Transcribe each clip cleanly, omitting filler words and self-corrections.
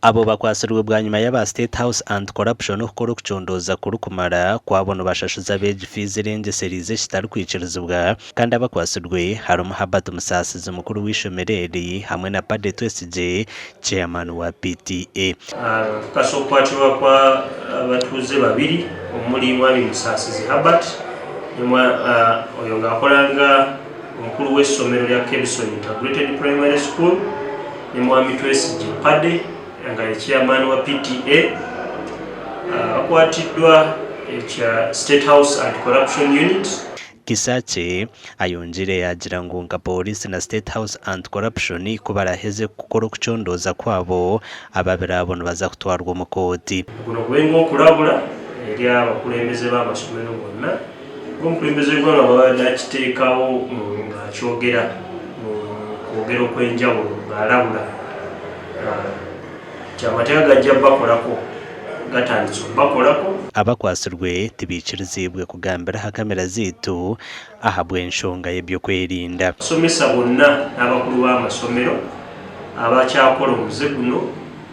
Abo bakwatsirwe bwanyima y'aba State House Anti-Corruption okukora okucondooza kurikumara ku abo nibashashuza abeegi fiizi erengyesereize ekitarikwikirizibwa kandi abakwatsirwe harimu Herbert Musaasizi mukuru w'eishomero eri hamwe na Paddy Twesigye Chairman wa PTA. Kukasa okukwatirwa kwa abatuuze babiri omuri Mwami Musaasizi Herbert oyo nga akora nga omukuru w'eishomero rya Kebisoni Integrated Primary School ne Mwami Twesigye Paddy nga ari chairman wa PTA akwatiddwa ekya State House Anti-Corruption Unit. Kisakye ayongyire yaagira ngu nka Pooriisi na State House Anti-Corruption ku baraheze kukora okucondooza kwabo, ababiri abo nibaza kutwarwa omu kooti. Kuno kube nk'okurabura eri abakulembeze b'amasomero bonna Nk'omukulembeze w'eihanga bwaba nakiteekaho ng'akyogera mu kwogera okw'enjawulo ng'arabura nti amateeka gaija kubakorako, gatandikire okubakorako. Abakwatsirwe tibaikiriziibwe kugambira aha kamera zaitu ahabw'enshonga y'eby'okwerinda. Abashomesa bonna n'abakuru b'amasomero abakyakora omuze guno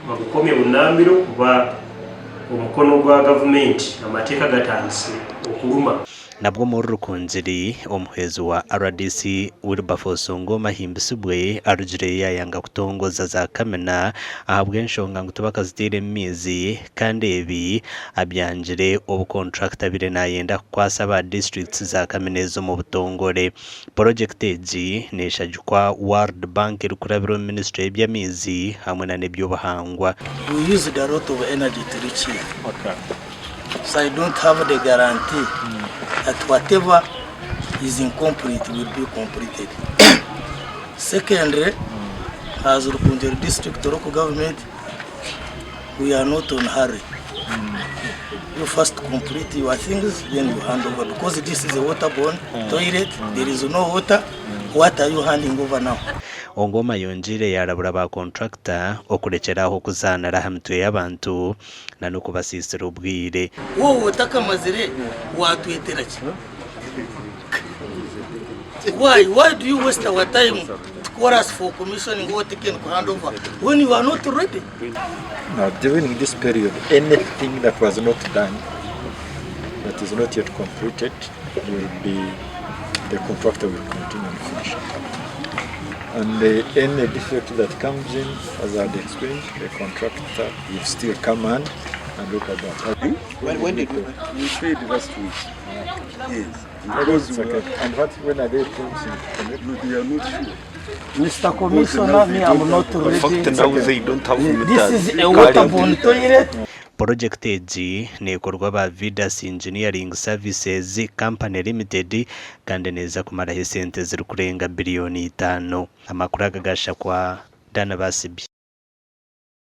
bagukomye bunambiro kuba omukono gwa gavumenti amateeka gatandise okuruma. Nabwo omuri Rukungiri, omuhwezi wa rdc Wilberforce Ongoma Ahimbisibwe arugireyo yayanga kutongoza za kamina ahabw'enshonga ngu tibakaziteiremu maizi kandi ebi abyangire obu kontrakita abaire nayenda kukwasa aba disiturikiti za kamina ezi omu butongore. Purojekiti egi neshagikwa World Bank erikurabira omu minisiture y'eby'amaizi hamwe na n'eby'obuhangwa. We used a lot of energy to reach here so I don't have the guarantee that whatever is incomplete will be completed. Secondly, as Rukungiri district local government we are not on hurry. You first complete your things then you hand over because this is a waterborne toilet, there is no water, what are you handing over now? Ongoma ayongyeire yaarabura ba kontrakita okurekyera aho kuzaanira aha mitwe y'abantu na n'okubasiisira obwire. Wowe otakamazire watwetera ki? Why? Why do you waste our time to call us for commissioning or taken ku hand over when you are not ready? Now during this period anything that was not done that is not yet completed will be the contractor will continue and finish it up. And uh, any defect that comes in, as I had explained, the contractor will still come and, and look at that. When, when did we, we paid last week? Yes. Because we are, And what, when are they promising to connect? no, they are not sure. Mr. Commissioner, me I'm not In fact, ready. now they don't have This meters. is a waterborne toilet. Purojekiti egi neekorwa aba Vidas Engineering Services Company Limited kandi neeza kumaraho esente zirikurenga biriyoni itaano. Amakuru aga gashakwa Dan Basibye.